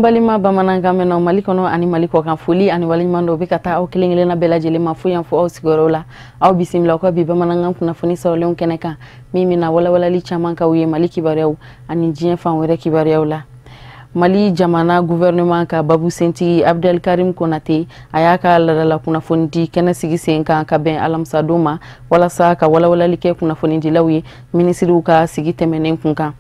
An balima bamanankan mɛnnaw Mali kɔnɔ ani Mali kɔkan, foli ani waleɲuman dɔw bɛ ka taa aw kelen kelenna bɛɛ lajɛlen ma fo yan fo aw sigiyɔrɔ la. Aw bisimila aw ka bi bamanankan kunnafoni sɔrɔlenw kɛnɛ kan, min bɛna walawalali caman k'aw ye Mali kibaruyaw ani diɲɛ fan wɛrɛ kibaruyaw la. Mali jamana gouvernement ka babu sentigi Abdel Karim Konate, a y'a ka ladala kunnafoni di kɛnɛ sigi sen kan ka bɛn alamisadon ma, walasa ka walawalali kɛ kunnafonidilaw ye minisiriw ka sigi tɛmɛnen kun kan.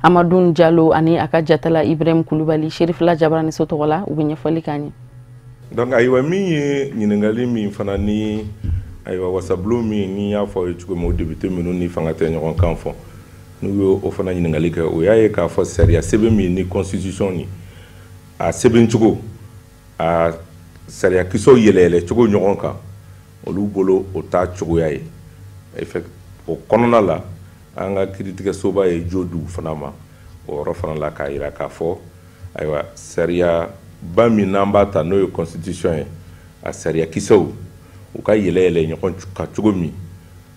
Amadou Jalo ani a ka jatala Ibrahim Kulubali, Serifila Jabaraniso tɔgɔ la, u bɛ ɲɛfɔli k'an ye. Donc ayiwa, min ye ɲininkali min fana ni, ayiwa, wasabulon min ni y'a fɔ aw ye cogo min, o député minnu ni fanga tɛ ɲɔgɔn kan fɔ, n'u y'o o fana ɲininkali kɛ, o y'a ye k'a fɔ sariya sɛbɛn min ni constitution ni a sɛbɛn cogo, a sariya kisɛw yɛlɛ cogo ɲɔgɔn kan, olu bolo o t'a cogoya ye. O kɔnɔna la, an ka kiiritigɛsoba ye jo di u fana ma o yɔrɔ fana la, k'a jira k'a fɔ ayiwa, sariya ba min n'an b'a ta, n'o ye constitution ye, a sariya kisɛw u ka yɛlɛ yɛlɛ ɲɔgɔn kan cogo min,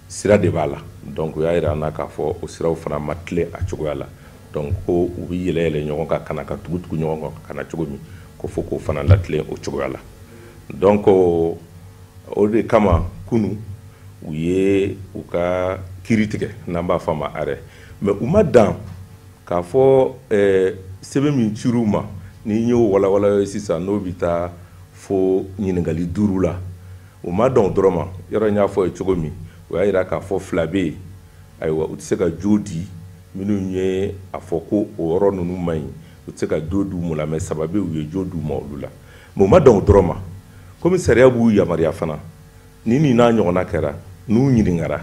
sira de b'a la. Donc u y'a jira an na k'a fɔ o siraw fana ma tilen a cogoya la. Donc ko u bɛ yɛlɛ yɛlɛ ɲɔgɔn kan ka na ka tugu tugu ɲɔgɔn kan ka na cogo min, ko fo k'o fana latilen o cogoya la. Donc o de kama kunu u ye u ka kiiri tigɛ, n'an b'a fɔ a ma arrêt. Mais u ma dan k'a fɔ sɛbɛn min cir'u ma ni n y'o walawala ye sisan, n'o bɛ taa fo ɲininkali 5 la, u ma dan o dɔrɔn ma. Yɔrɔ n y'a fɔ ye cogo min, o y'a jira k'a fɔ 2 bɛ yen, ayiwa, u tɛ se ka jo di minnu ye a fɔ ko o yɔrɔ ninnu man ɲi, u tɛ se ka jo d'u ma la. Mais 3 bɛ yen, u ye jo d'u ma olu la. Mais u ma dan o dɔrɔn ma, komi sariya b'u yamaruya fana ni nin n'a ɲɔgɔnna kɛra, n'u ɲininkara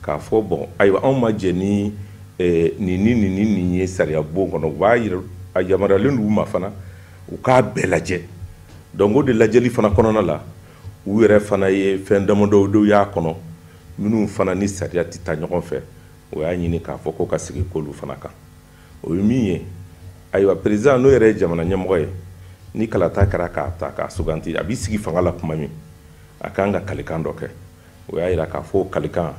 k'a fɔ bon, ayiwa, anw ma jɛ ni nin ni nin ni nin ye sariya bon kɔnɔ, u b'a yira, a yamaruyalen d'u ma fana u k'a bɛɛ lajɛ. Donc o de lajɛli fana kɔnɔna la, u yɛrɛ fana ye fɛn damadɔ dɔw y'a kɔnɔ minnu fana ni sariya tɛ taa ɲɔgɔn fɛ. O y'a ɲini k'a fɔ ko ka sigi k'olu fana kan. O ye min ye, ayiwa, président, n'o yɛrɛ ye jamana ɲɛmɔgɔ ye, ni kalata kɛra k'a ta k'a suganti, a b'i sigi fanga la tuma min, a kan ka kalikan dɔ kɛ. O y'a jira k'a fɔ kalikan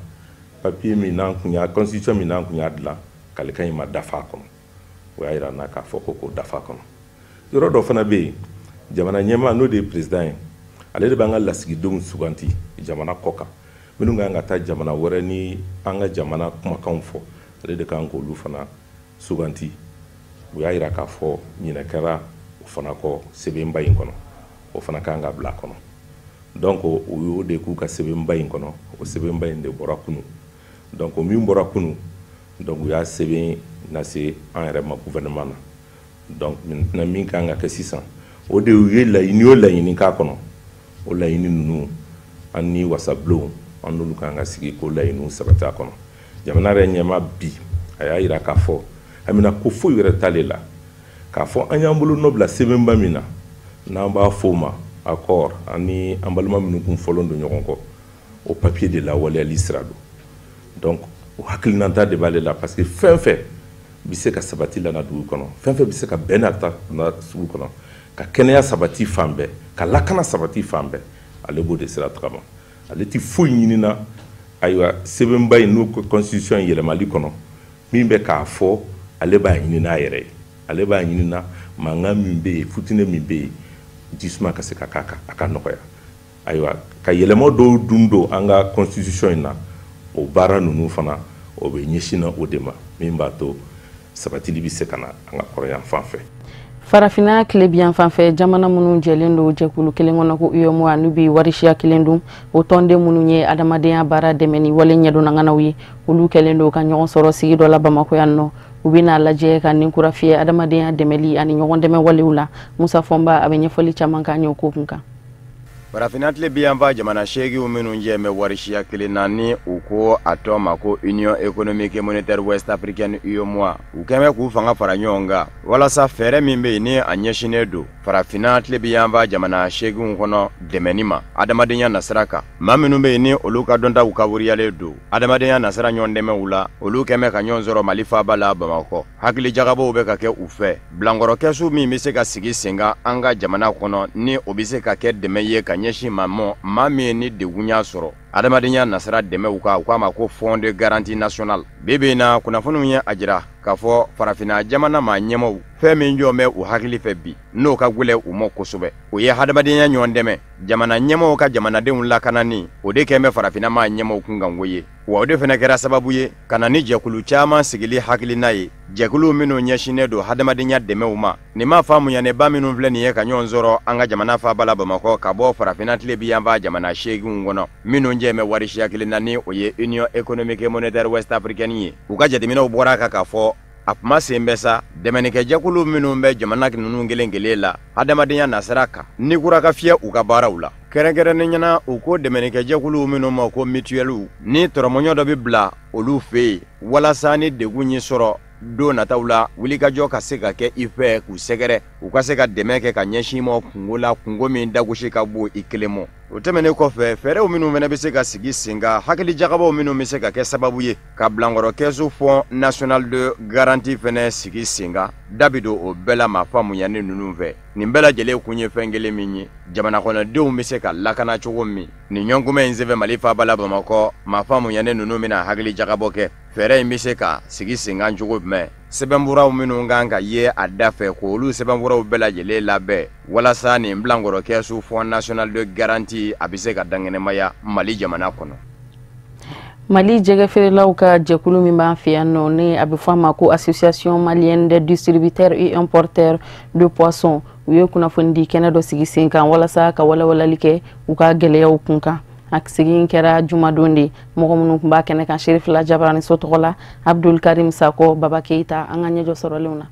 papier min n'an kun y'a constitution min n'an kun y'a dilan, kalikan in ma dafa a kɔnɔ. O y'a jira n na k'a fɔ ko k'o dafa a kɔnɔ. Yɔrɔ dɔ fana bɛ yen, jamana ɲɛmaa, n'o de ye président ye, ale de b'an ka lasigidenw suganti jamana kɔ kan, minnu kan ka taa jamana wɛrɛ ni an ka jamana kumakanw fɔ, ale de kan k'olu fana suganti. U y'a jira k'a fɔ ɲinɛ kɛra o fana kɔ sɛbɛnba in kɔnɔ, o fana kan ka bila a kɔnɔ. Donc u y'o de k'u ka sɛbɛnba in kɔnɔ. O sɛbɛnba in de bɔra kunun. Donc min bɔra kunun, donc u y'a sɛbɛn lase an yɛrɛ ma gouvernement na. Donc maintenant min kan ka kɛ sisan, o de ye laɲini o laɲini k'a kɔnɔ, o laɲini ninnu, an ni wasabulon, an n'olu kan ka sigi k'o laɲiniw sabati a kɔnɔ. Jamana yɛrɛ ɲɛmaa bi, a y'a jira k'a fɔ amina ko foyi wɛrɛ t'ale la k'a fɔ an y'an bolo nɔ bila sɛbɛnba min na, n'an b'a fɔ o ma accord, ani an balima minnu kun fɔlen don ɲɔgɔn kɔ, o papier de lawaleyali sira don. Donc o hakilinata de b'ale la, parce que fɛn fɛn bɛ se ka sabati la dugu kɔnɔ, fɛn fɛn bɛ se ka bɛn nata na sugu kɔnɔ, ka kɛnɛya sabati fan bɛɛ, ka lakana sabati fan bɛɛ, ale b'o de sira tagama. Ale tɛ foyi ɲinina, ayiwa, sɛbɛnba in n'o constitution yɛlɛmali kɔnɔ, min bɛ k'a fɔ ale b'a ɲini n'a yɛrɛ ye, ale b'a ɲini na mankan min bɛ yen, futinɛ min bɛ yen, jisuma ka se ka k'a kan, a ka nɔgɔya. Ayiwa, ka yɛlɛma dɔw dun don an ka constitution in na, o baara ninnu fana, o bɛ ɲɛsin na o de ma, min b'a to sabatili bɛ se ka na an ka kɔrɔyan fan fɛ. Farafinna tilebiyan fan fɛ, jamana minnu jɛlen don jɛkulu kelen kɔnɔ ko UEMOA, n'u bɛ warisiya kelen dun, o tɔnden minnu ye adamadenya baara dɛmɛ ni wale ɲɛdɔnnaŋanaw ye, olu kɛlen don ka ɲɔgɔn sɔrɔ sigi dɔ la Bamakɔ yan nɔ. U bɛna lajɛ ka nin kura fiyɛ adamadenya dɛmɛli ani ɲɔgɔn dɛmɛ walew la. Musa Fɔnba, a bɛ ɲɛfɔli caman k'an ye o ko kun kan. Farafinna tilebiyanfa jamana 8 minnu jɛ bɛ warisiya kelen na, ni u ko a tɔ ma ko Union économique et monétaire ouest africaine, UEMOA, u kɛn bɛ k'u fanga fara ɲɔgɔn kan walasa fɛɛrɛ min bɛ yen ni a ɲɛsinnen don farafinna tilebiyanfa jamana 8 kɔnɔ dɛmɛni ma adamadenya nasira kan. Maa minnu bɛ yen ni olu ka dɔntaw kaburuyalen don adamadenya nasira ɲɔgɔn dɛmɛw la, olu kɛn bɛ ka ɲɔgɔn sɔrɔ Mali faaba la Bamakɔ. Hakili jagabɔw bɛ ka kɛ u fɛ bilankɔrɔ kɛsu min bɛ se ka sigi sen kan an ka jamana kɔnɔ, ni o bɛ se ka kɛ dɛmɛ ye ka ɲɛsin maa ma, maa min ni degun y'a sɔrɔ. Adamadenya nasira dɛmɛw kan, u k'a ma ko Fonds de garantie nationale. Bi bi in na, kunnafoniw ye a jira k'a fɔ farafinna jamana maa ɲɛmaw, fɛn min jɔ bɛ u hakili fɛ bi, n'o ka gwɛlɛ u ma kosɛbɛ, o ye hadamadenya ɲɔgɔn dɛmɛ, jamana ɲɛmaw ka jamanadenw lakanani. O de kɛn bɛ farafinna maa ɲɛmaw kunkanko ye, wa o de fana kɛra sababu ye ka na ni jɛkulu caman sigili hakilina ye, jɛkulu minnu ɲɛsinnen don hadamadenya dɛmɛw ma. Nin ma faamuyaneba minnu filɛ nin ye ka ɲɔgɔn sɔrɔ an ka jamana faaba la Bamakɔ, ka bɔ farafinna tile bi yanfan jamana 8 kɔnɔ minnu jɛ bɛ wari siya kelen na, ni o ye Union économique et monétaire ouest africaine ye, u ka jateminɛw bɔra kan k'a fɔ a kuma sen bɛ sa dɛmɛnikɛjɛkulu minnu bɛ jamana ninnu kelen kelen la hadamadenya nasira kan, ni kura ka fiyɛ u ka baaraw la. Kɛrɛnkɛrɛnnen ɲɛna, u ko dɛmɛnikɛjɛkulu minnu ma ko mutuelle, ni tɔrɔmɔɲɔ dɔ bɛ bila olu fɛ yen walasa ni degun ye sɔrɔ don nataw la, wulikajɔ ka se ka kɛ i fɛ k'u sɛgɛrɛ, u ka se ka dɛmɛ kɛ ka ɲɛsin ma kungo la, kungo min dagosi ka bon i kelen mɔ. O tɛmɛnen kɔfɛ, fɛɛrɛw minnu fana bɛ se ka sigi sen kan, hakili jagabɔw minnu bɛ se ka kɛ sababu ye ka bilankɔrɔ kɛsu Fonds national de garantie fana sigi sen kan, da bi don o bɛɛ la maa faamuyani ninnu fɛ. Nin bɛɛ lajɛlen kun ye fɛn kelen min ye, jamana kɔnɔdenw bɛ se ka lakana cogo min. Nin ɲɔgɔnkunbɛn in senfɛ Mali faaba la Bamakɔ, maa faamuyani ninnu bɛna hakili jagabɔ kɛ fɛɛrɛ in bɛ se ka sigi sen kan cogo jumɛn, sɛbɛnfuraw minnu kan ka ye a da fɛ, k'olu sɛbɛnfuraw bɛɛ lajɛlen labɛn walasa nin bilankɔrɔ kɛsu Fonds national de garantie a bɛ se ka dankɛnɛmaya Mali jamana kɔnɔ. Mali jɛgɛ feerelaw ka jɛkulu min b'an fɛ yan nɔ, ni a bɛ fɔ a ma ko Association malienne des distributeurs et importateurs de poissons, u ye kunnafoni di kɛnɛ dɔ sigi sen kan walasa ka walawalali kɛ u ka gɛlɛyaw kun kan. A sigi kɛra jumadon de. Mɔgɔ minnu tun b'a kɛnɛ kan, Serifila Jabaraniso tɔgɔ la, Abdul Karim Sakɔ, Baba Keyita. An ka ɲɛjɔ sɔrɔlenw na.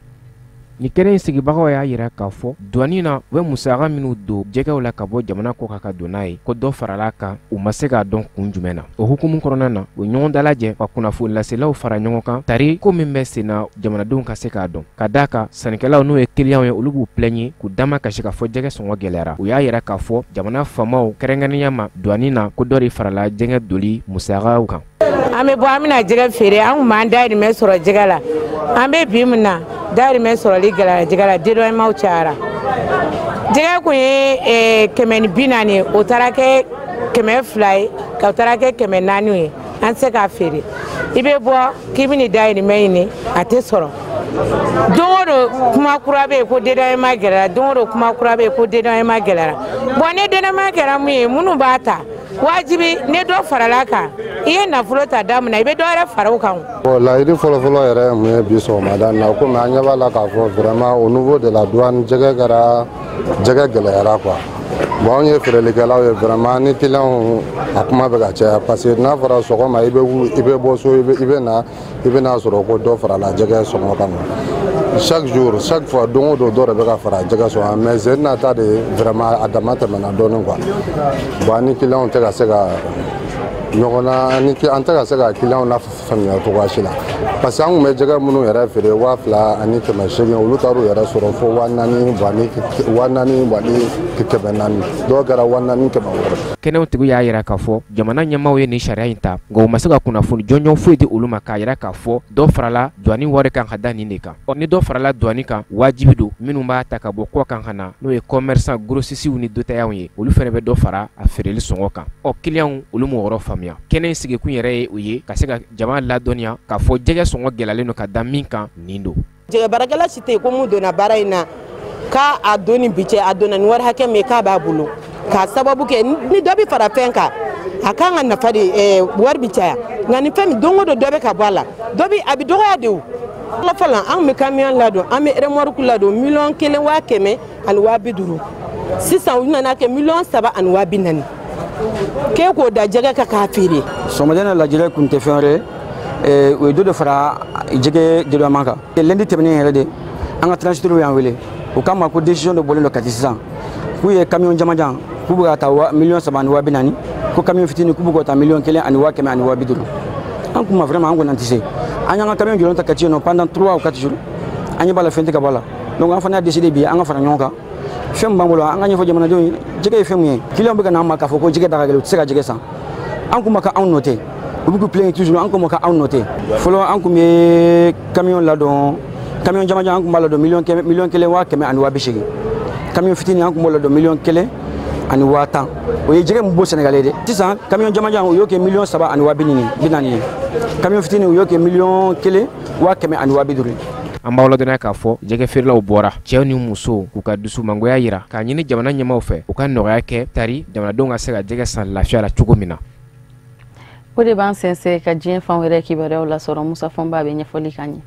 Nin kɛnɛ in sigibagaw y'a yira k'a fɔ douane na, u bɛ musaka minnu don jɛgɛw la ka bɔ jamana kɔ kan ka don n'a ye, ko dɔ farala kan, u ma se k'a dɔn kun jumɛn na. O hukumu kɔnɔna na, u ɲɔgɔn dalajɛ ka kunnafoni laselaw fara ɲɔgɔn kan tari ko min bɛ sen na, jamanadenw ka se k'a dɔn. Ka d'a kan, sannikɛlaw, n'o ye clientw ye, olu b'u plaignent k'u dama kasi k'a fɔ jɛgɛ sɔngɔ gɛlɛyara. U y'a yira k'a fɔ jamana faamaw, kɛrɛnkɛrɛnnenya ma douane na, ko dɔ de farala jɛgɛ doli musakaw kan. An bɛ bɔ, an bɛna jɛgɛ feere, an kun b'an dahirimɛ sɔrɔ jɛgɛ la. An bɛ bi min na, dahirimɛ sɔrɔli gɛlɛyara jɛgɛ la, dédouanement cayara. Jɛgɛ kun ye 140 ye, o taara kɛ 200 ye, ka taara kɛ 400 ye. An tɛ se k'a feere. I bɛ bɔ k'i bɛ nin dahirimɛ ɲini, a tɛ sɔrɔ. Don o don kuma kura bɛ yen ko dédouanement gɛlɛyara, don o don kuma kura bɛ yen ko dédouanement gɛlɛyara. Bon, ni dédouanement kɛra mun ye, minnu b'a ta, wajibi ni dɔ farala kan, i ye nafolo ta da min na, i bɛ dɔ wɛrɛ fara o kan. Bon, laɲini fɔlɔfɔlɔ yɛrɛ ye mun ye bi sɔgɔmada in na? Komi an ɲɛ b'a la k'a fɔ vraiment, au niveau de la douane, jɛgɛ kɛra, jɛgɛ gɛlɛyara quoi. Bon, anw ye feerelikɛlaw ye, vraiment, ni clients, a kuma bɛ ka caya, parce que n'a fɔra sɔgɔma i bɛ wuli, i bɛ bɔ so, i bɛ na, i bɛ n'a sɔrɔ ko dɔ farala jɛgɛ sɔngɔ kan. Chaque jour, chaque fois, don o don, dɔ de bɛ ka fara jɛgɛ sɔngɔ kan. Mais sen na ta de, vraiment, a dama tɛmɛna dɔɔnin quoi. Bon, an ni clients tɛ ka se ka ɲɔgɔn na, ni an tɛ ka se ka clients la faamuya cogoya si la, parce que an tun bɛ jɛgɛ minnu yɛrɛ feere 2800, olu taar'u yɛrɛ sɔrɔ fo 4000, 4400, dɔw kɛra 4600. Kɛnɛw tigi y'a yira k'a fɔ jamana ɲɛmaaw ye nin sariya in ta, nka u ma se ka kunnafoni jɔnjɔn foyi di olu ma k'a yira k'a fɔ dɔ farala douane wari kan ka da nin de kan. Ɔ, ni dɔ farala douane kan, wajibi don minnu b'a ta ka bɔ kɔ kan ka na, n'o ye commerçant grossistes ni détaillants ye, olu fana bɛ dɔ fara a feereli sɔngɔ kan. Ɔ, clients, olu m'o yɔrɔ faamuya. Kɛnɛ in sigikun yɛrɛ ye o ye, ka se ka jama ladɔnniya k'a fɔ jɛgɛ sɔngɔ gɛlɛyalen don ka da min kan, nin don. Jɛgɛ baarakɛla si tɛ yen ko mun donna baara in na k'a a don ni bi cɛ, a donna ni wari hakɛ min ye k'a b'a bolo, k'a sababu kɛ ni dɔ bɛ fara fɛn kan, a kan ka nafa de, wari bɛ caya. Nka ni fɛn min, don o don dɔ bɛ ka bɔ a la, dɔ bɛ a bɛ dɔgɔya de. O fɔlɔ fɔlɔ, an bɛ camion ladon, an bɛ remorque ladon 1 150 000, sisan u nana kɛ 3 400 000 k'e k'o da jɛgɛ kan k'a feere. Sɔgɔmada in na, lajɛrɛ kun tɛ fɛn wɛrɛ ye, u ye dɔ de fara jɛgɛ dédouanement kan. Lundi tɛmɛnen yɛrɛ de, an ka transitaires y'an wele, u k'an ma ko décision dɔ bɔlen don Kati sisan, k'u ye camion jamanjan k'u bɛ ka taa 3 300 000, ko camion fitinin k'u bɛ ka taa 1 150 000. An kun ma vraiment, an kɔni an tɛ se. An y'an ka camion jɔlen ta Kati yen nɔ pendant 3 ou 4 jours, an ɲɛ b'a la fɛn tɛ ka bɔ a la. Donc an fana y'a décidé bi an ka fara ɲɔgɔn kan, fɛn min b'an bolo, an ka ɲɛfɔ jamanadenw ye jɛgɛ ye fɛn min ye. Client bɛ ka na an ma k'a fɔ ko jɛgɛ da ka gɛlɛn, u tɛ se ka jɛgɛ san. An kun ma ka anw nɔ tɛ, u bɛ k'u plaindre toujours, an kun ma ka anw nɔ tɛ. Fɔlɔ, an kun bɛ camion ladon, camion jamanjan, an kun b'a ladon 1 180 000, camion fitinin, an kun b'o ladon miliyɔn kelen ani 10,000. O ye jɛgɛ min bɔ Senegal ye dɛ. Sisan camion jamanjan u y'o kɛ 3,400,000 ye. Camion fitinin u y'o kɛ 1,150,000 ye. An b'aw ladɔnniya k'a fɔ jɛgɛ feerelaw bɔra cɛw ni musow k'u ka dusumangoya yira k'a ɲini jamana ɲɛmaaw fɛ u ka nɔgɔya kɛ tari jamanadenw ka se ka jɛgɛ san lafiya la cogo min na. O de b'an sɛnsɛn ka diɲɛ fan wɛrɛ kibaruyaw lasɔrɔ. Musa Fɔnba bɛ ɲɛfɔli k'an ye.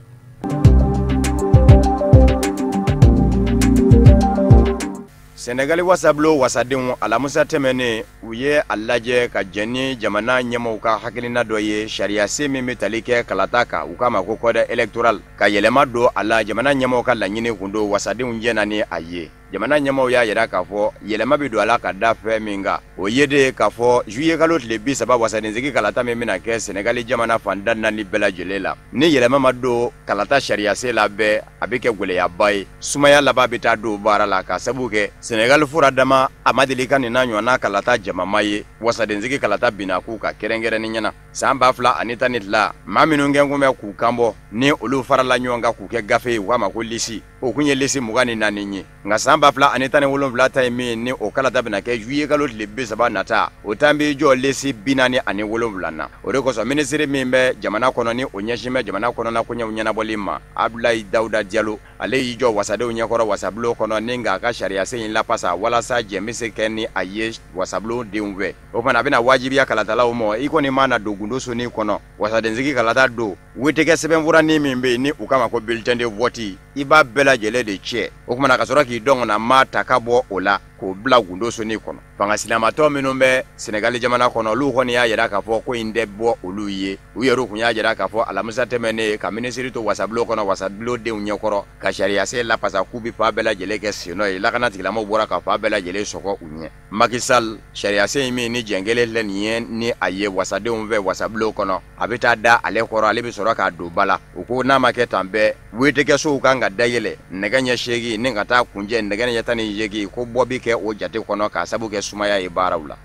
Senegali wasabulon wasadenw alamusa tɛmɛnen u ye a lajɛ ka jɛn ni jamana ɲɛmaaw ka hakilina dɔ ye sariyasen min bɛ tali kɛ kalata kan, u k'a ma ko code électoral, ka yɛlɛma don a la. Jamana ɲɛmaaw ka laɲini kun don, wasadenw jɛnna ni a ye. Jamana ɲɛmaaw y'a yira k'a fɔ yɛlɛma bɛ don a la ka da fɛn min kan, o ye de k'a fɔ juillet kalo tile 30 wasadensigi kalata min bɛna kɛ Senegali jamana fan da 4 bɛɛ lajɛlen la, ni yɛlɛma ma don kalata sariyasen la bɛɛ, a bɛ kɛ gɛlɛyaba ye. Sumaya laban bɛ taa don baara la ka sababu kɛ Senegali fura dama a ma deli ka nin n'a ɲɔgɔnna kalata jamama ye. Wasadensigi kalata binna k'u ka kɛrɛnkɛrɛnnen ɲɛna san 2012, maa minnu kɛ kun bɛ k'u kanbɔ ni olu farala ɲɔgɔn kan k'u kɛ gafe ye, u k'a ma ko lisi, o kun ye lisi 24 ye. Nka san 2017 ta ye min ni o kalata bɛna kɛ juillet kalo tile 30 nata, o tan bɛ jɔ lisi 47 na. O de kosɔn minisiri min bɛ jamana kɔnɔ ni o ɲɛsin bɛ jamana kɔnɔna koɲɛw ɲɛnabɔli ma, Abdoulaye Daouda Diallo, ale y'i jɔ wasadenw ɲɛkɔrɔ wasabulon kɔnɔ ni k'a ka sariyasen in lapasa walasa jɛn bɛ se kɛ ni a ye wasabulon denw fɛ. O fana a bɛna wajibiya kalatalaw ma, i kɔni mana don gundo sonin kɔnɔ wasadensigi kalata don, wetekɛ sɛbɛnfuranin min bɛ yen ni u k'a ma ko bulletin de vote, i b'a bɛɛ lajɛlen de cɛ. O kumana ka sɔrɔ k'i dɔn kɔnɔ maa ta ka bɔ o la k'o bila gundo sonin kɔnɔ. Fanga silamatɔ minnu bɛ Senegali jamana kɔnɔ, olu kɔni y'a yira k'a fɔ ko in tɛ bɔ olu ye. U yɛrɛ kun y'a yira k'a fɔ alamisa tɛmɛnen ka minisiri to wasabulon kɔnɔ wasabulon denw ɲɛkɔrɔ ka sariyasen lapasa k'u bɛ fan bɛɛ lajɛlen kɛ sennɔ ye. Lakana tigilamɔgɔw bɔra ka fan bɛɛ lajɛlen sɔgɔ u ɲɛ. Macky Sall, sariyasen in min ni jɛn kelen filɛ nin ye ni a ye wasadenw fɛ wasabulon kɔnɔ, a bɛ taa da ale kɔrɔ, ale bɛ sɔrɔ k'a don ba la. U ko n'a ma kɛ tan bɛɛ, wetekɛsow kan ka dayɛlɛ nɛgɛ ɲɛ 8 ni ka taa kunjɛ nɛgɛ ɲɛ 18, ko bɔ bɛ kɛ o jate kɔnɔ k'a sabu kɛ sumaya ye baaraw la.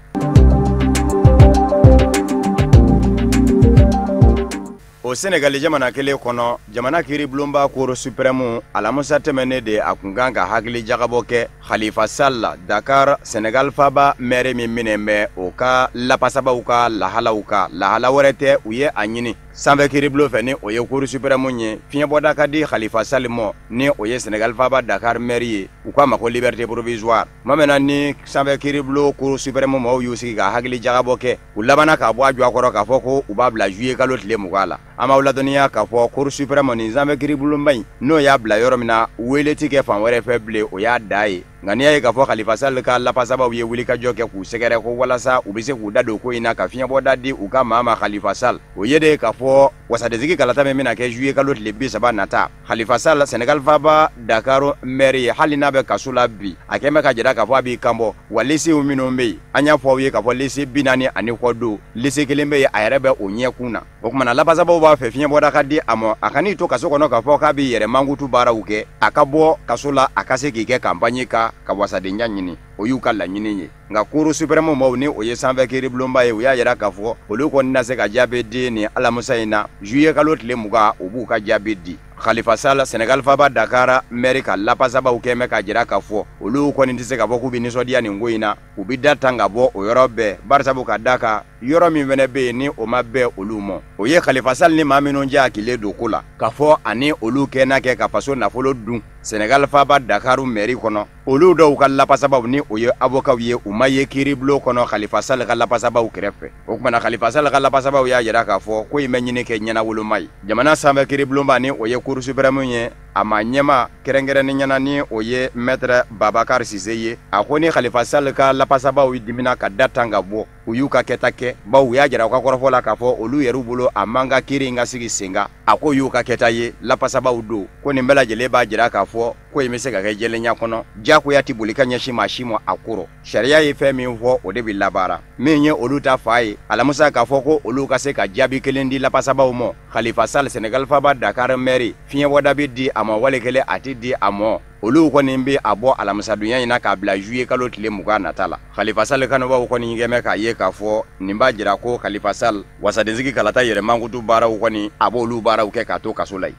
O Senegali jamana kelen kɔnɔ, jamana kiiribulonba Cour suprême alamusa tɛmɛnen de a kun kan ka hakili jagabɔ kɛ Khalifa Sall, Dakar Senegal faaba maire min minɛ bɛ o ka lapasabaw ka lahalaw ka lahala wɛrɛ tɛ, u ye a ɲini sanfɛ kiiribulon fɛ ni o ye Cour suprême ye, fiɲɛbɔda ka di Khalifa Sall ma ni o ye Senegal faaba Dakar maire ye, u k'a ma ko liberté provisoire. Tuma min na ni sanfɛ kiiribulon Cour suprême maaw y'u sigi ka hakili jagabɔ kɛ, u labanna k'a bɔ a jɔ a kɔrɔ k'a fɔ ko u b'a bila juillet kalo tile 20 la. An b'aw ladɔnniya k'a fɔ Cour suprême nin sanfɛ kiiribulonba in n'o y'a bila yɔrɔ min na, wele ti kɛ fan wɛrɛ fɛ bilen, o y'a da ye. Nka n'i y'a ye k'a fɔ Khalifa Sall ka lapasabaw ye wulikajɔ kɛ k'u sɛgɛrɛ ko walasa u bɛ se k'u da don ko in na ka fiɲɛbɔda di u ka maa ma Khalifa Sall, o ye de k'a fɔ wasadensigi kalata min bɛna kɛ juillet kalo tile 30 nata, Khalifa Sall Senegal faaba Dakar maire ye, hali n'a bɛ kaso la bi, a kɛn bɛ ka jira k'a fɔ a b'i kanbɔ. Wa lisiw minnu bɛ yen, an y'a fɔ aw ye k'a fɔ lisi 40 ani kɔ don, lisi kelen bɛ yen a yɛrɛ bɛ o ɲɛkun na. O kumana lapasabaw b'a fɛ fiɲɛbɔda ka di a ma, a kan'i to kaso kɔnɔ k'a fɔ k'a b'i yɛrɛ mankutu baaraw kɛ, a ka bɔ kaso la a ka se k'i kɛ campagne ka wasadenya ɲini, o y'u ka laɲini ye. Nka Cour suprême maaw ni o ye sanfɛ kiiribulonba ye, u y'a yira k'a fɔ olu kɔni na se ka jaabi di nin alamusa in na juillet kalo tile 20, u b'u ka jaabi di. Khalifa Sall Senegal faaba Dakar maire ka lapasabaw kɛ mɛ k'a jira k'a fɔ olu kɔni tɛ se k'a fɔ k'u bɛ nisɔndiya nin ko in na, u bɛ da tan ka bɔ o yɔrɔ bɛɛ, barisabu ka da kan yɔrɔ min fana bɛ yen ni o ma bɛn olu ma, o ye Khalifa Sall ni maa minnu jɛ hakili don ko la k'a fɔ ani olu kɛ n'a kɛ ka faso nafolo dun Senegal faaba Dakar maire kɔnɔ, olu dɔw ka lapasabaw ni o ye avocat ye, u ma ye kiiribulon kɔnɔ Khalifa Sall ka lapasabaw kɛrɛfɛ. O kumana Khalifa Sall ka lapasabaw y'a jira k'a fɔ ko in bɛ ɲini kɛ ɲɛnawoloma ye. Jamana sanfɛ kiiribulonba ni o ye Cour suprême ye, a ma ɲɛma kɛrɛnkɛrɛnnen ɲɛna ni o ye maître Babacar Cissé ye, a ko ni Khalifa Sall ka lapasabaw dimina ka da tan ka bɔ, u y'u ka kɛta kɛ, bawo u y'a jira u ka kɔrɔfɔ la k'a fɔ olu yɛrɛ bolo a man ka kiiri in ka sigi sen kan, a ko y'u ka kɛta ye, lapasabaw don, ko nin bɛɛ lajɛlen b'a jira k'a fɔ ko in bɛ se ka kɛ jɛlenya kɔnɔ, diyagoya tɛ boli ka ɲɛsin maa si ma a kɔrɔ, sariya ye fɛn min fɔ o de bɛ labaara. Min ye olu ta fa ye alamusa k'a fɔ ko olu ka se ka jaabi kelen di lapasabaw ma, Khalifa Sall Senegal faaba Dakar maire fiɲɛbɔda bɛ di a ma wali kelen a tɛ di a ma, olu kɔni bɛ a bɔ alamisadonya in na k'a bila juillet kalo tile 20 nata la. Khalifa Sall kanubaw kɔni kɛmɛ k'a ye k'a fɔ nin b'a jira ko Khalifa Sall wasadensigi kalata yɛrɛ mankutu baaraw kɔni a b'olu baaraw kɛ k'a to kaso la yen.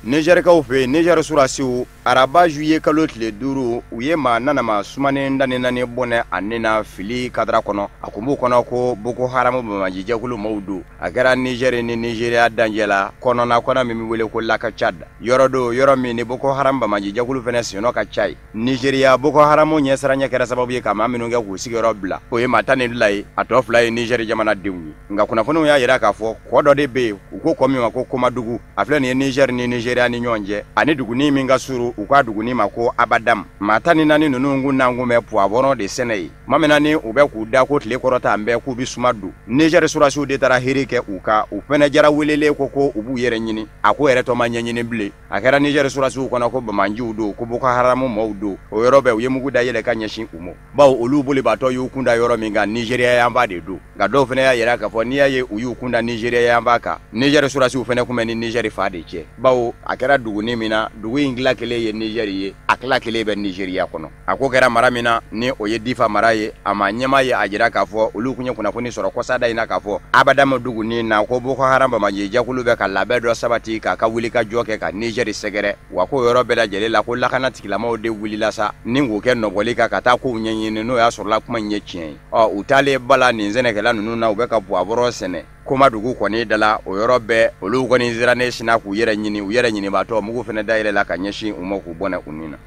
Ni Nizɛrikaw fɛ yen, Nizɛri surasiw araba juillet kalo tile 5 u ye maa nanama sumanen 14 bɔnɛ a ni na fili kadara kɔnɔ. A kun b'u kɔnɔ ko Boko Haram banbaacijɛkulu maaw don. A kɛra Nizɛri ni Nizeriya dancɛ la kɔnɔna kɔnɔ min bɛ wele ko Lac Tchad. Yɔrɔ don yɔrɔ min ni Boko Haram banbaacijɛkulu fɛnɛ sennɔ ka ca ye. Nizeriya Boko Haram ɲɛsiranɲɛ kɛra sababu ye ka maa minnu kɛ k'u sigiyɔrɔ bila, o ye maa 12 ye, a tɔ 2 ye Nizɛri jamanadenw ye. Nka kunnafoniw y'a jira k'a fɔ kɔ dɔ de bɛ yen, u ko kɔ min ma ko Komadugu, a filɛ nin ye Nizɛri ni Nizeriya ni ɲɔgɔn cɛ, ani duguni min ka surun, u k'a duguni ma ko Abadam. Maa 14 ninnu kun n'an kun bɛ poivron de sɛnɛ ye. Tuma min na ni u bɛ k'u da ko tile kɔrɔta an bɛɛ k'u bɛ suma don, Nizɛri surasiw de taara heri kɛ u kan, u fɛnɛ jara welelen ko u b'u yɛrɛ ɲini. A ko yɛrɛ tɔ ma ɲɛɲini bilen. A kɛra Nizɛri surasiw kɔnɔ ko banbaanciw don, ko Boko Haram mɔɔw don. O yɔrɔ bɛɛ u ye mugu da yɛlɛ ka ɲɛsin u ma, bawo olu bolibaatɔ y'u kun da yɔrɔ min kan, Nizeriya yanfan de don. Nka dɔw fana y'a yira k'a fɔ n'i y'a ye u y'u kun da Nizeriya yanfan kan, Nizɛri surasiw fana kun bɛ ni Nizɛri fa de cɛ, bawo a kɛra duguni min na, dugu in tila kelen ye Nizɛri ye, a tila kelen bɛ Nizeriya kɔnɔ. A ko kɛra mara min na, ni o ye Difa mara ye, a ma ɲɛmaa ye a jira k'a fɔ olu kun ye kunnafoni sɔrɔ kɔsada in na k'a fɔ Abadam duguni na ko Boko Haram banbaacijɛkulu bɛ ka labɛn dɔ sabati k'a ka wuli ka jɔ kɛ ka Nizɛri sɛgɛrɛ. Wa ko yɔrɔ bɛɛ lajɛlen la ko lakana tigilamaw de wulila sa ni k'o kɛ nɔbɔli kan ka taa kow ɲɛɲini, n'o y'a sɔrɔla kuma in ye tiɲɛ ye. Ɔ u taalen bala nin sɛnɛkɛla ninnu na, u bɛ ka poivron sɛnɛ Komadugu kɔni da la. O yɔrɔ bɛɛ olu kɔni sirannen sinna k'u yɛrɛ ɲini, u yɛrɛ ɲinibaatɔ mugu fana dayɛlɛla ka ɲɛsin u ma k'u bɔnɛ u ni na.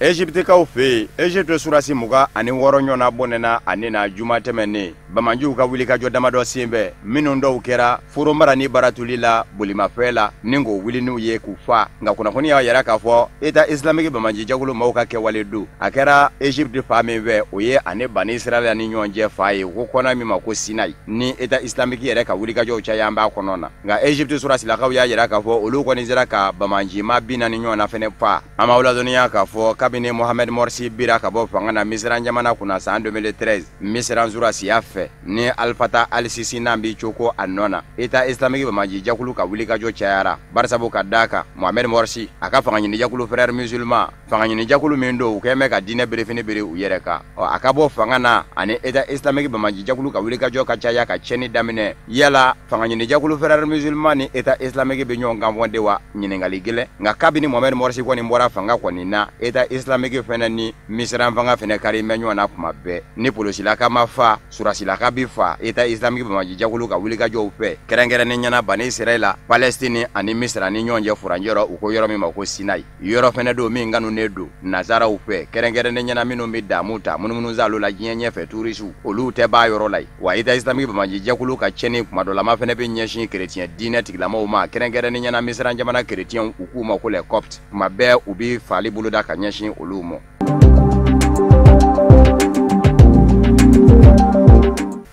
Egyptekaw fɛ yen, Egypte surasi 26 ɲɔgɔnna bɔnɛna a ni na juma tɛmɛnen banbaanciw ka wulikajɔ damadɔ senfɛ, minnu dɔw kɛra foromara ni baratuli la bolimafɛn la ni k'o wuli n'u ye k'u fa. Nka kunnafoni y'a yira k'a fɔ État islamique banbaacijɛkulu maaw ka kɛwale don. A kɛra Egypte fan min fɛ, o ye ani Bani Israɛla ni ɲɔgɔn cɛ fa ye, ko kɔnɔ min ma ko Sinayi, ni État islamique yɛrɛ ka wulikajɔw caya b'a kɔnɔ na. Nka Egypte surasilakaw y'a yira k'a fɔ olu kɔni sera ka banbaancima 40 ɲɔgɔnna fɛnɛ fa. An b'aw ladɔnniya k'a fɔ kabini Mohamed Morsi bira ka bɔ fanga na Misira jamana kunna san 2013 Misira surasiya fɛ, ni Al-Fatah al-Sisi n'an b'i coko a nɔ na, État islamique banbaacijɛkulu ka wulikajɔ cayara, barisabu ka d'a kan Mohamed Morsi a ka fangaɲinijɛkulu Frères musulmans, fangaɲinijɛkulu min don u kɛn bɛ ka diinɛ berefini bere u yɛrɛ kan, ɔ a ka bɔ fanga na ani État islamique banbaacijɛkulu ka wulikajɔ ka caya ka tiɲɛni daminɛ. Yala fangaɲinijɛkulu Frères musulmans ni État islamique bɛ ɲɔgɔn kan fɔ de wa? Ɲininkali gɛlɛn. Nka kabini Mohamed Morsi kɔni bɔra fanga kɔni na, État islamique fɛnɛ ni Misira fanga fɛnɛ kari bɛ ɲɔgɔn na kuma bɛɛ. Ni polosilaka ma fa, surasilaka bi fa État islamique banbaacijɛkulu ka wulikajɔw fɛ, kɛrɛnkɛrɛnnen ɲɛna Bani Israɛla, Palestine ani Misira ni ɲɔgɔn cɛ furancɛ rɔ, u ko yɔrɔ min ma ko Sinayi. Yɔrɔ fɛnɛ don min kanunen don nazaraw fɛ, kɛrɛnkɛrɛnnen ɲɛna minnu bɛ damu ta munumunu zalo la diɲɛ ɲɛfɛ, turisiw olu tɛ b'a yɔrɔ la yen. Wa État islamique banbaacijɛkulu ka tiɲɛni kuma dɔ la ma fɛnɛ bɛ ɲɛsin kerecɛn diinɛ tigilamaw ma, kɛrɛnkɛrɛnnen ɲɛna Misira jamana kerecɛnw, u k'u ma ko les coptes. Kuma bɛɛ u bɛ fali boloda ka ɲɛsin olu ma.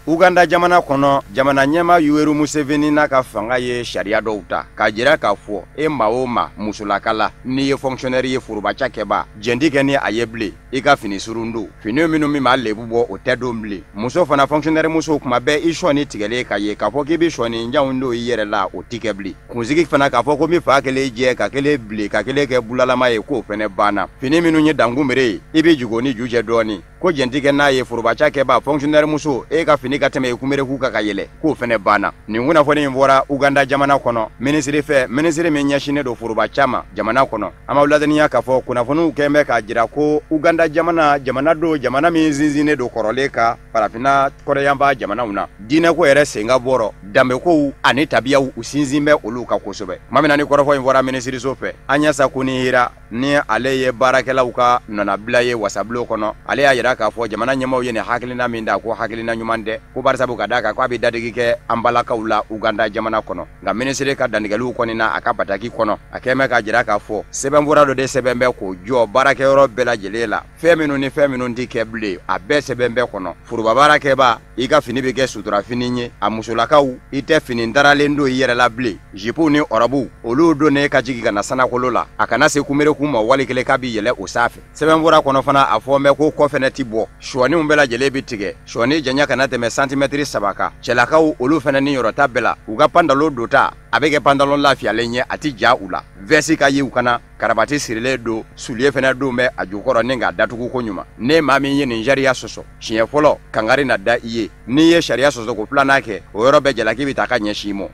Uganda jamana kɔnɔ, jamana ɲɛmaa Yoweri Museveni n'a ka fanga ye sariya dɔw ta k'a jira k'a fɔ e maa o maa musolaka la, n'i ye fonctionnaire ye, foroba cakɛba, jɛn kɛ ni a ye bilen, i ka fini surun don, fini minnu min b'a lebu bɔ o tɛ don bilen. Muso fana, fonctionnaire muso, kuma bɛɛ i sɔnni tigɛlen ka ye k'a fɔ k'i bɛ sɔnni janw don i yɛrɛ la, o ti kɛ bilen. Kunsigi fana, k'a fɔ ko n bɛ fa kelen jɛ ka kelen bilen ka kelen kɛ bulalama ye, k'o fɛnɛ banna. Fini minnu ye dankunbere ye, i bɛ jigin o ni ju cɛ dɔɔnin, ko jɛn ti kɛ n'a ye. Foroba cakɛba, fonctionnaire muso, e ka fini ka tɛmɛ i kunberekun kan ka yɛlɛ, k'o fɛnɛ banna. Nin kunnafoni in bɔra Uganda jamana kɔnɔ minisiri fɛ, minisiri min ɲɛsinnen don foroba ca ma jamana kɔnɔ. An b'aw ladɔnniya k'a fɔ kunnafoniw kɛn bɛ k'a jira ko Uganda jamana, jamana don, jamana min sinsinnen don kɔrɔlen kan farafinna kɔrɔyanfan jamanaw na, diinɛko yɛrɛ sen ka bɔrɔ, danbekow ani tabiyaw u sinsin bɛ olu kan kosɛbɛ. Tuma min na ni kɔrɔfɔ in fɔra minisiriso fɛ, Agnès Kunihira, ni ale ye baarakɛlaw ka nɔnabila ye wasabulon kɔnɔ, ale y'a yira k'a fɔ jamana ɲɛmaaw ye nin hakilina min da, ko hakilina ɲuman tɛ, ko barisabu ka d'a kan k'a bɛ dadigi kɛ an balakaw la Uganda jamana kɔnɔ. Nka minisiri ka dantigɛliw kɔni na a ka bataki kɔnɔ, a kɛn bɛ k'a jira k'a fɔ sɛbɛnfura dɔ de sɛbɛn bɛ k'o jɔ baarakɛyɔrɔ bɛɛ lajɛlen la, fɛn minnu ni fɛn minnu tɛ kɛ bilen, a bɛɛ sɛbɛn bɛ kɔnɔ. Foroba baarakɛba, i ka fini bɛ kɛ suturafini ye, a musolakaw, i tɛ fini daralen don i yɛrɛ la bilen, jipuw ni ɔrɔbuw olu donnen ka jigin ka na sanakolo la, a kana se kunberekun ma wali kelen k'a bɛ yɛlɛ o sanfɛ. Sɛbɛnfura kɔnɔ fana, a fɔ bɛ ko kɔ fɛnɛ tɛ ti bɔ. Sɔɔniw bɛɛ lajɛlen bɛ tigɛ, sɔɔni janya kana tɛmɛ santimɛtiri 3 kan. Cɛlakaw olu fana ni yɔrɔ ta bɛɛ la, u ka pantalon dota a bɛ kɛ pantalon lafiyalen ye, a ti ja u la. Vɛsi ka ye u kana, karabati sirilen don, soulier fana don bɛ a jukɔrɔ ni k'a datugu ko ɲuman. Ne maa min ye nin sariya sɔsɔ siɲɛ fɔlɔ, kangari na da i ye. N'i ye sariya sɔsɔ ko filanan kɛ, o yɔrɔ bɛɛ jalaki bɛ taa ka ɲɛsin i ma.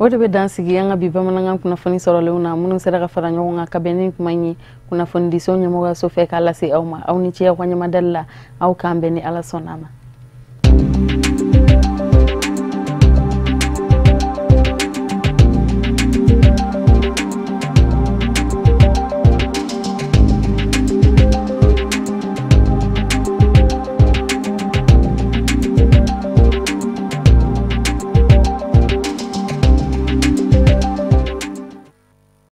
O de bɛ dan sigi an ka bi bamanankan kunnafoni sɔrɔlenw na, minnu sera ka fara ɲɔgɔn kan ka bɛn ni kuma in ye kunnafonidiso ɲɛmɔgɔyaso fɛ k'a lase aw ma. Aw ni ce aw ka ɲɛmadali la, aw k'an bɛn ni Ala sɔnna a ma.